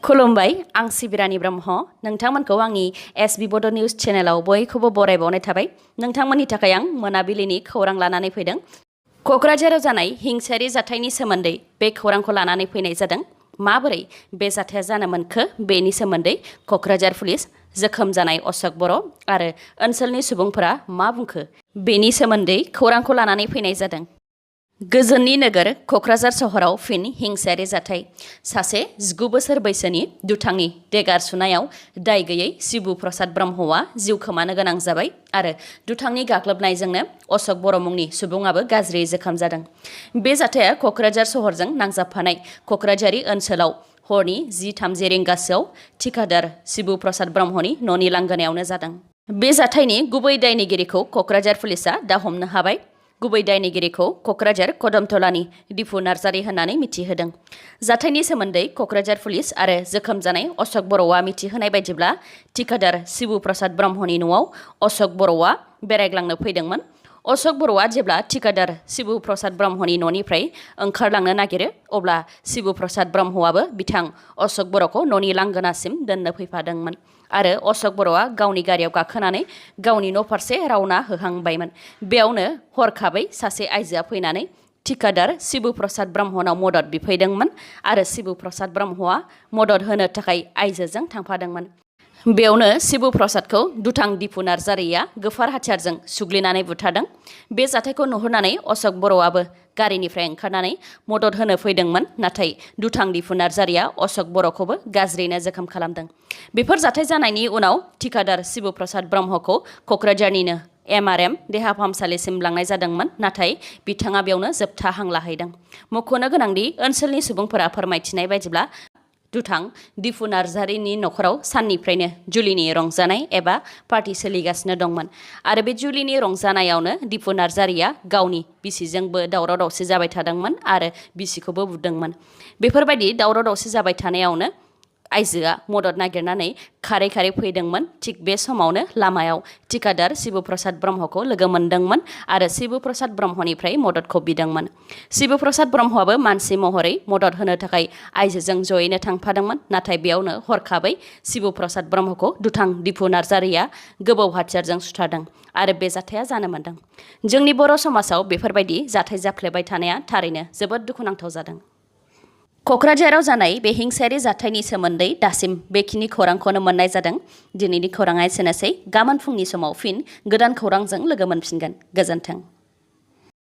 खुलुमबाय आं सिबिरानि ब्रह्म नोंथांमोनखौ आंनि बोडो निउज चेनेलाव बयखौबो बरायबावनाय थाबाय नोंथांमोननि थाखाय आं मोनाबिलिनि खौरां लानानै फैदों क'क्राझाराव जानाय हिंसायारि जाथायनि सोमोन्दै बे खौरांखौ लानानै फैनाय जादों माबोरै बे जाथाया जानो मोनखो बेनि सोमोन्दै क'क्राझार पुलिस जोखोम जानाय अशोक बर' आरो ओनसोलनि सुबुंफोरा मा बुंखो बेनि सोमोन्दै खौरांखौ लानानै फैनाय जादों गोजोननि नोगोर क'क्राझार सहराव फिन हिंसायारि जाथाय सासे 19 बोसोर बैसोनि दुथांनि देगार सुनायाव दाय गैयै शिबु प्रसाद ब्रह्मआ जिउ खोमानो गोनां जाबाय आरो दुथांनि गाग्लोबनायजोंनो अशोक बर' मुंनि सुबुङाबो गाज्रियै जोखोम जादों बे जाथाया क'क्राझार सहरजों नांजाबफानाय क'क्राझारि ओनसोलाव हरनि 10:30 रिंगासोआव थिकादार शिबु प्रसाद ब्रह्मनि न'नि लांगोनायावनो जादों बे जाथायनि गुबै दायनिगिरिखौ क'क्राझार पुलिसआ दा हमनो हाबाय गुबै दायनिगिरिखौ क'क्राझार कदमथलानि दिफु नार्जारि होननानै मिथिहोदों जाथायनि सोमोन्दै क'क्राझार पुलिस आरो जोखोम जानाय अशोक बर'आ मिथिहोनाय बायदिब्ला थिकादार शिबु प्रसाद ब्रह्मनि न'आव अशोक बर'आ बेरायग्लांनो फैदोंमोन अशोक बर'आ जेब्ला थिकादार शिबु प्रसाद ब्रह्मनि न'निफ्राय ओंखारलांनो नागिरो अब्ला शिबु प्रसाद ब्रह्मआबो बिथां अशोक बर'खौ न'नि लांगोनासिम दोननो फैफादोंमोन आरो अशोक बर'आ गावनि गारियाव गाखोनानै गावनि न' फारसे रावना होहांबायमोन बेयावनो हरखाबै सासे आइजोआ फैनानै थिकादार शिबु प्रसाद ब्रह्मनाव मदद बिफैदोंमोन आरो शिबु प्रसाद ब्रह्मआ मदद होनो थाखाय आइजोजों थांफादोंमोन बेयावनो शिबु प्रसादखौ दुथां दिफु नार्जारिया गोफार हाथियारजों सुग्लिनानै बुथारदों बे जाथायखौ नुहुरनानै अशोक बर'आबो गारिनिफ्राय ओंखारनानै मदद होनो फैदोंमोन नाथाय दुथां दिफु नार्जारिया अशोक बर'खौबो गाज्रियैनो जोखोम खालामदों बेफोर जाथाय जानायनि उनाव थिकादार शिबु प्रसाद ब्रह्मखौ क'क्राझारनिनो MRM देहा फाहामसालिसिम लांनाय जादोंमोन नाथाय बिथाङा बेयावनो जोबथा हां लाहैदों मख'नो गोनांदि ओनसोलनि सुबुंफोरा फोरमायथिनाय बायदिब्ला दुथां दिफु नार्जारिनि न'खराव साननिफ्रायनो जुलिनि रंजानाय एबा पार्टि सोलिगासिनो दंमोन आरो बे जुलिनि रंजानायावनो दिफु नार्जारिया गावनि बिसिजोंबो दावराव दावसि जाबाय थादोंमोन आरो बिसिखौबो बुदोंमोन बेफोरबायदि दावराव दावसि जाबाय थानायावनो आइजोआ मदद नागिरनानै खारै खारै फैदोंमोन थिग बे समावनो लामायाव थिकादार शिबु प्रसाद ब्रह्मखौ लोगो मोनदोंमोन आरो शिबु प्रसाद ब्रह्मनिफ्राय मददखौ बिदोंमोन शिबु प्रसाद ब्रह्मआबो मानसि महरै मदद होनो थाखाय आइजोजों जयैनो थांफादोंमोन नाथाय बेयावनो हरखाबै शिबु प्रसाद ब्रह्मखौ दुथां दिफु नार्जारिया गोबौ हाथियारजों सुथारदों आरो बे जाथाया जानो मोनदों जोंनि बर' समाजाव बेफोरबायदि जाथाय जाफ्लेबाय थानाया थारैनो जोबोद दुखुनांथाव जादों क'क्राझाराव जानाय बे हिंसायारि जाथायनि सोमोन्दै दासिम बेखिनि खौरांखौनो मोननाय जादों दिनैनि खौराङा एसेनोसै गाबोन फुंनि समाव फिन गोदान खौरांजों लोगो मोनफिनगोन गोजोन्थों